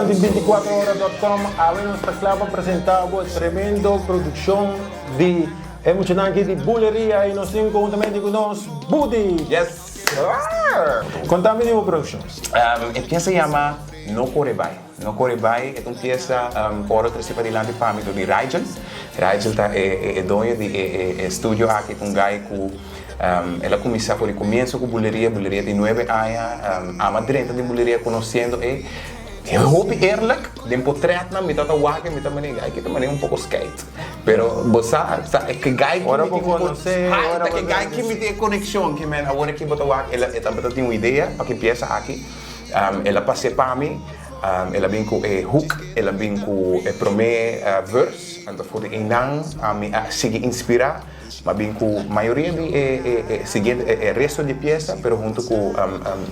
Amigonan di binticuatrohora.com, awe nos ta kla pa presenta bo e tremendo produccion di e muchanan aki di Buleria y nos tin conhuntamente cu nos Budi! Yes! Conta mi di bo produccion. E pieza yama No Core Bai. No Core Bai e ta un pieza cu ora trece padilanti pa mi dor di Rigel. Rigel ta e doño di e studio aki, ta un guy cu El a kuminsá for di komienso ku buleria, buleria tin nuebe aña, ama drenta den buleria konosiendo e hopi eerlijk, den potrètnan mi tabata wak e mi ta manera guy ki ta manera un poko skeit, pero bo sa sa e guy ki mi tin un hai ta e guy ki mi tin e konekshon ki men awor aki bo ta wak el a e tabata tin un idea pa ki piesa aki, el a pas'é pa mi, el a bin ku e hook, el a bin ku e promé verse, anto for di einan ami a sigui inspirá. M'a bin ku mayoria di e siguiente e resto di e piesa pero huntu ku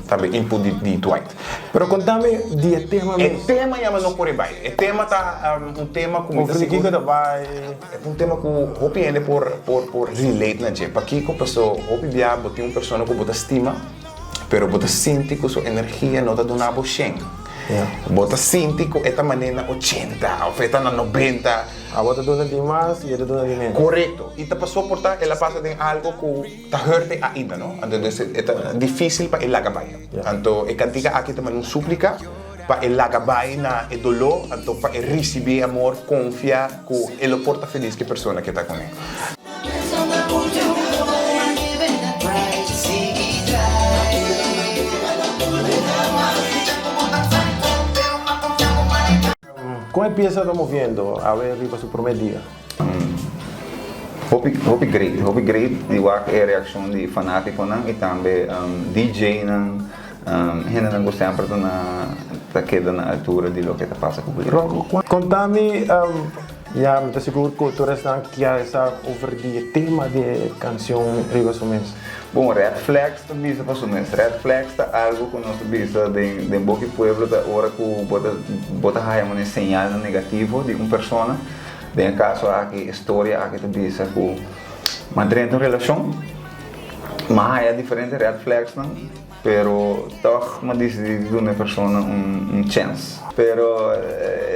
tambe input di Dwight. Pero konta mi di e tema mes. E tema yama No Kore Bai. E tema ta un tema ku mi ta sigur. Over di kiko ta bai? E ta un tema ku hopi hende por por relate na dje. Pakiko? Paso hopi bia bo tin un persona ku bo ta stima pero bo ta sinti ku su energia no ta duna bo shen. Bo ta sinti ku e ta manera na ochenta of e ta na nobenta. Abo ta duna di mas y e ta duna di menos. Corecto. Y ta pa soporta el a pasa den algo cu ta hurt e ainda, no? Anto dus e ta dificil pa e laga bay. Anto e cantica aki ta manda un suplica pa e laga bay na e dolor, anto pa e ricibi e amor, confia cu e lo por ta feliz cu e persona cu e ta cune. Kon e piesa ta moviendo awe riba su prome dia? Hopi hopi great, hopi great di wak e reakshon di fanatikonan i tambe DJ-nan, hendenan ku semper ta na ta keda na altura di loke ta pasa ku Buleria. Rocco, konta mi, ya mi ta sigur ku tur esnan kier sa over di e tema di e kanshon riba su mes. Bon, red flags ta bisa pa su mes. Red flags ta algo ku nos ta bisa den den boki pueblo ta ora ku bo ta bo ta haya un señalnan negativo di un persona. Den e kaso aki e storia aki ta bisa ku m'a drenta un relashon, m'a haya diferente red flagsnan pero tòg m'a disidí di duna e persona un un chèns. Pero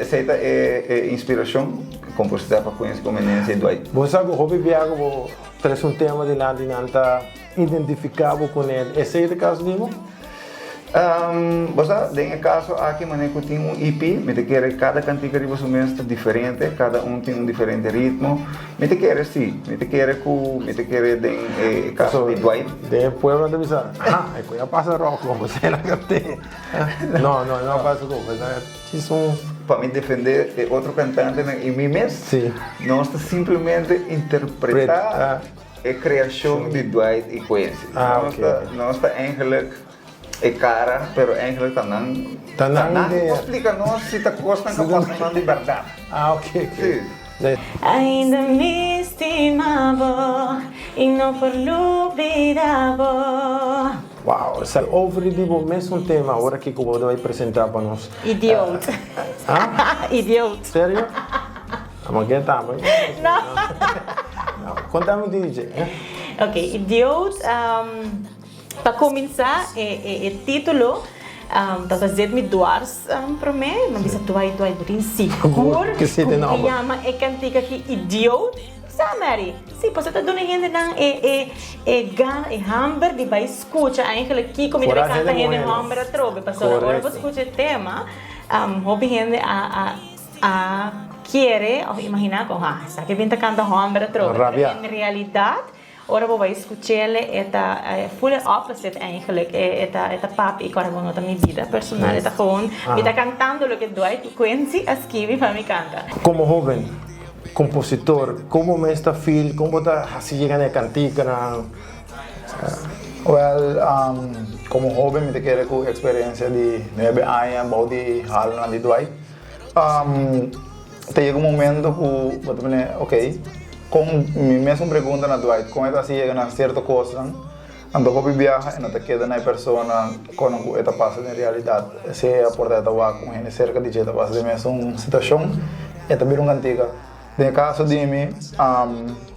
esei ta e e inspirashon, kompositá pa Quincy Comenencia i Dwight. Bo sa ku hopi biaha ku bo Trese un tema dilanti nan ta identifica bo cu ne. Esey ta e caso di bo? Bo sa, den e caso aki manera cu tin un EP, mi ta kere cada cantica riba su mes ta diferente, cada un tin un diferente ritmo. Mi ta kere si, mi ta kere cu, mi ta kere den e caso di Dwight. Den e pueblo nan ta bisa, ha, e cu ya pasa Rocco, bo sa el a cant'e. No, no, no a pasa cu bo, Djis un. Pa mi defende e otro cantantenan y mi mes, Sí. nos ta simplemente interpreta e creacion di Dwight y Quincy. Ah, Nos ok, ta, ok. nos ta eigenlijk e cara, pero eigenlijk ta nan, Ta nan ta nan idea. por splica nos si ta cosnan cu pasa nan di berdad. Ah, ok, ok. Sí. Ainda mi stima bo y no por lubida bo. Wow, sa over di bo mesun tema ora ki ku bo ta bai presenta pa nos. Idioot. Ah? Idioot. Serio? Amo ke tambe. No. Konta mi DJ. Ok, idioot, pa kuminsá e titulo tabata zet mi dwars promé, mi a bisa Dwight, Dwight bo tin sigur ku bo ta yama e kantika aki idioot? Sa Mary, si pasobra ta duna hendenan e e e gana, e hamber di bai skucha eigenlijk kiko mi ta bai kanta hende homber atrobe, pasobra ora bo skucha e tema hopi hende a a a kere of imaginá ku ha esaki bin ta kanta homber atrobe, pero en realidat ora bo bai skuch'el e ta full e opposite eigenlijk, e ta e ta papia i kòrda bo no ta mi bida personal, e ta gewoon mi ta kantando loke Dwight Quincy a skibi pa mi kanta. Komo hoben Compositor, con bo mes ta feel, con bo ta haci yega na e canticanan? Well, como hoben mi ta kere cu experiencia di nuebe aña bou di halonan di Dwight, ta yega un momento cu bo ta pone, ok, con mi mesun pregunta na Dwight, con e ta haci yega na cierto cosnan, anto hopi biaha e no ta keda na e persona con cu e ta pasa den realidad, sea por ta e ta wak un hende cerca di dje ta pasa den mesun situacion, e ta bira un cantica. Den e caso di mi,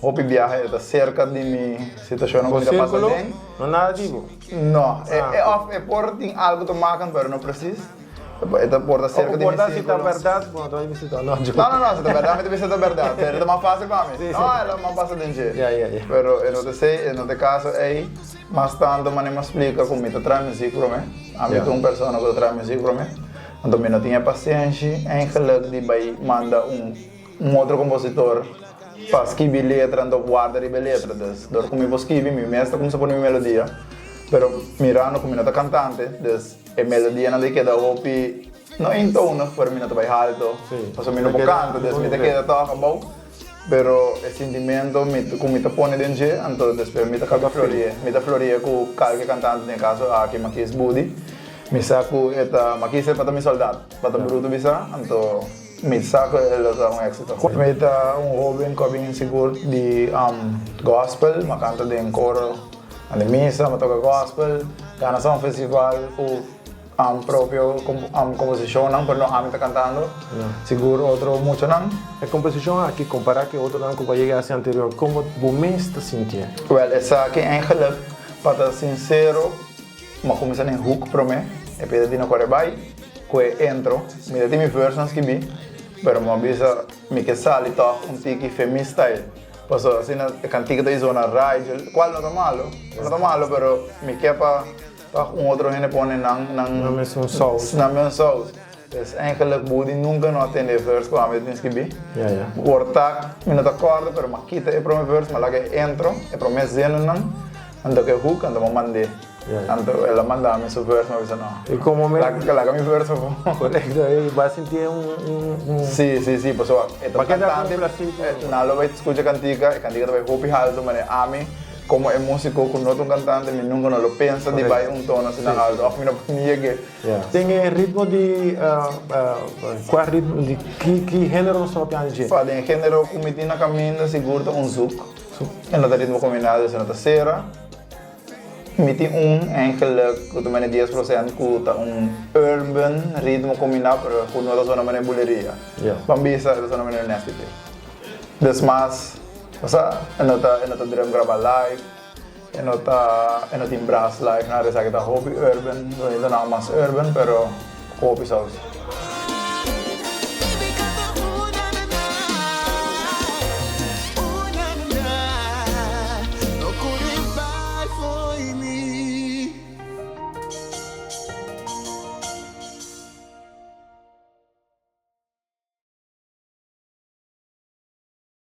hopi biaha e ta cerca di mi situacionnan cu mi ta pasa den. No nada di bo? No, e of e por tin algo ta makan pero no precies. E ta por ta cerca di mi Por ta si ta círculo. berdad, bo no ta visita. No, No, no, no, si ta berdad mi ta bisa ta berdad. Pero ta mas fácil pa mi. No, e lo mas pasa den dje. Ja. Pero e no ta esey, e no ta e caso ey. Mas tanto manera mi a splica cu mi ta traha muziek prome. Ami ta un persona cu ta traha muziek prome. Anto mi no tin e pasenshi eigenlijk di bay manda un un otro compositor pa skibi letra anto warda riba e letra. Dus dor cu mi por skibi mi mes ta cuminsa pone mi melodia. Pero mirando cu mi no ta cantante, dus e melodianan ta keda hopi no eentonig pero mi no ta bay halto pasobra mi no por canta dus mi ta keda toch abou. Pero e sintimento mi cu mi ta pone den dje, anto despues mi ta caba florie. Mi ta florie cu calke cantante, den e caso aki Makis Budi. Mi sa cu e ta, Makis e pa ta mi soldat, pa ta bruto bisa, anto mi sa cu e lo ta un exito. Mi ta un hoben cu a bin sigur di gospel, mi a canta den coro na di misa, mi a toca gospel, gana sa un festival cu. Am propio composicionnan, pero no ami ta cantando, sigur otro muchanan. E composicion aki compara cu e otronan cu bo a yega haci anterior, como bo mes ta sintié? Wel, esaki eigenlijk, pa ta sincero, mi a cuminsa den hook prome, e pida di no core bay, cu e intro, mi ta tin mi versenan skibi, pero mi a bisa mi ke sali toch un tiki fe mi style, pasobra asina e cantica ta zona Rigel, cual no ta malo, no ta malo, pero mi ke pa. Toch un otro hende pone nan nan Nan mesun saus. Nan mesun saus. Dus eigenlijk Budi nunca no a tende e verse cu ami tin skibi. Ja, ja. Por ta mi no ta corda pero m'a kita e prome verse, m'a laga e intro, e prome zinnennan, anto cu e hook, anto m'a mand'é. Ja, ja. Anto el a manda mi su verse, m'a bisa no. Y como me. Laga laga mi verse afo. Correcto, y bo a sinti un un un. Si, si, si, pasobra e ta Bo a keda cantante, complacido. nan lo bay scucha cantica, e cantica ta bay hopi halto, manera ami. Como e musico cu no ta un cantante mi nunca no lo pensa di bay un tono asina alto of mi no por ni yeg'e. Den e ritmo di cua ritmo di ki ki genero nos ta papiando dje? Pa den e genero cu mi tin na caminda sigur ta un zouk. E no ta ritmo combinado esei no ta cera. Mi tin un eigenlijk cu ta mene dies procent cu ta un urban ritmo combina pero cu no ta zona manera buleria. Ban bisa e ta zona manera Nasty P. Dus mas. Osea, e no ta e no ta drum graba live, e no ta e no tin brass live nada, esaki ta hopi urban, sonidonan mas urban pero ku hopi saus.